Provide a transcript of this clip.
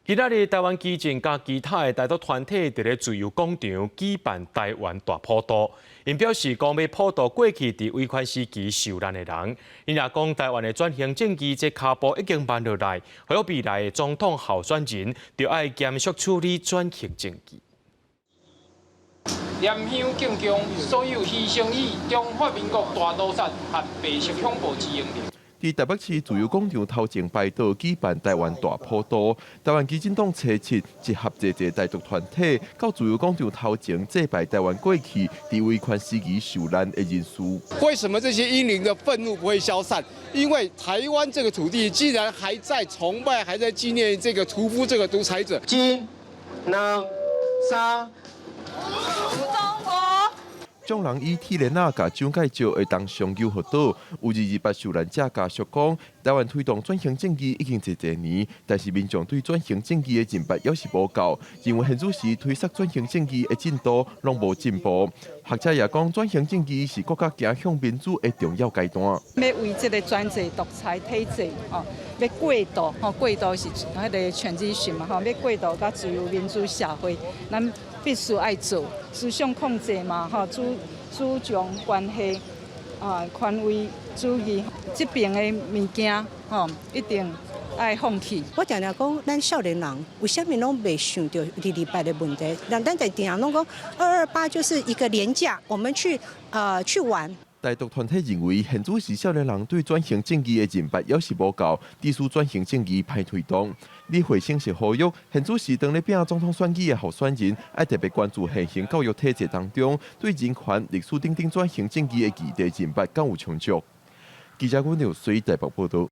今仔日台灣基進佮其他的台獨團體佇咧自由廣場舉辦台灣大普渡，𪜶表示講欲普渡過去佇威權時期受難的人。𪜶也講台灣的轉型正義這跤步已經慢落來，予未來的總統候選人著愛嚴肅處理轉型正義。蓮香敬供所有犧牲於中華民國大屠殺和白色恐怖之英靈。佇台北市自由廣場頭前排隊舉辦台灣大普渡，台灣基進黨初七集合濟濟台獨團體，到自由廣場頭前祭拜台灣過去佇威權時期受難的人士。為什麼這些英靈的憤怒不會消散？因為台灣這個土地既然還在崇拜、還在紀念這個屠夫、這個獨裁者。一、兩、三。眾人以鐵鏈仔共蔣介石的銅像搝予倒，有228受難者家屬講，台灣推動轉型正義已經濟濟年，但是民眾對轉型正義的認捌猶是無夠，認為現此時推捒轉型正義的進度攏無進步。學者也講，轉型正義是國家走向民主的重要階段。欲為這个專制獨裁體制，吼，欲過渡，吼，過渡是彼个 transition 嘛，吼，欲過渡到自由民主社會，咱必須愛做思想控制嘛，吼，主張關係啊，權威主義這爿的物件，吼，一定愛放棄。我定定講，咱少年人為啥物攏袂想著二二八的問題？咱在定攏講228就是一個連假，我們去玩。台獨團體認為，現此時少年人對轉型正義的認捌猶是無夠，致使轉型正義歹推動。李慧省是呼籲，現此時當咧拼總統選舉的候選人，愛特別關注現行教育體制當中對人權、歷史等等轉型正義的議題認捌敢有充足。記者阮劉水台北報道。